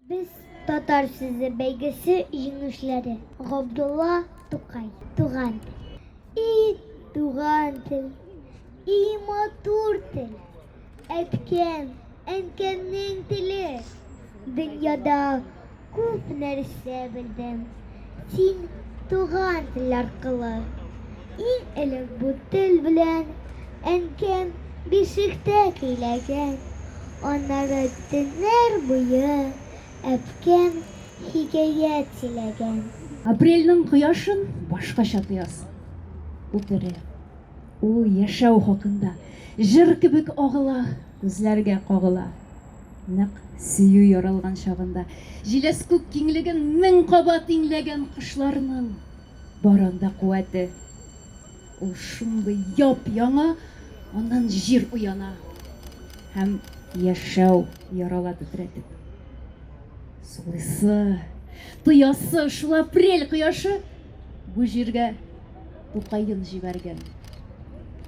Без татар сүзе бәйгесе җиңүчеләре. Габдулла Тукай. Туган тел. И туган тел, и матур тел. Әткәм, әнкәмнең теле. Дөньяда күп нәрсә белдем. Син туган тел аркылы. Иң элек бу тел белән әнкәм бишектә көйләгән. Аннары төннәр буе әбкәм хикәят сөйләгән. Апрельнең кояшын башкача тоясың. Ул тере. Ул яшәү хакында. Җыр кебек агыла, күзләргә кагыла. Нәкъ сөю яралган чагында. Җиләс күк киңлеген мең кабат иңләгән кошларның бар анда куәте. Ул шундый яп-яңа, аннан җир уяна һәм яшәү ярала тетрәтеп. Сулыйсы, тоясы шул апрель кояшы бу җиргә Тукаен җибәргән.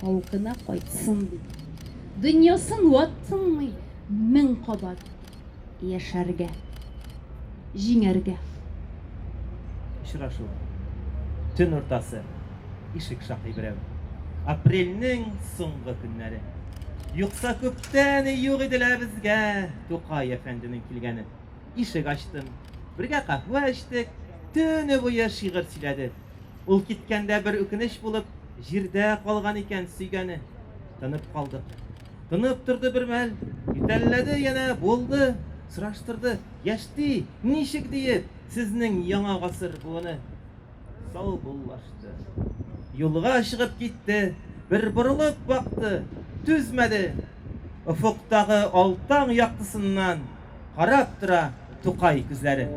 Халкына кайтсын дип. Дөньясын ватсынмый мең кабат яшәргә, җиңәргә. Очрашу. Төн уртасы. Ишек шакый берәү. Апрельнең соңгы көннәре. Юкса күптән юк иде лә безгә Тукай әфәнденең килгәне. Ишек ачтым. Бергә каһвә эчтек. Төне буе шигырь сөйләде. Ул киткәндә бер үкенеч булып, җирдә калган икән сөйгәне. Тынып калдык. Тынып торды бер мәл, ютәлләде янә, булды. Сораштырды, яшьти, ничек диеп, сезнең яңа гасыр буыны. Саубуллашты. Юлга чыгып китте, бер борылып бакты, түзмәде. Офыктагы алтаң яктысыннан карап тора Тукай күзләре.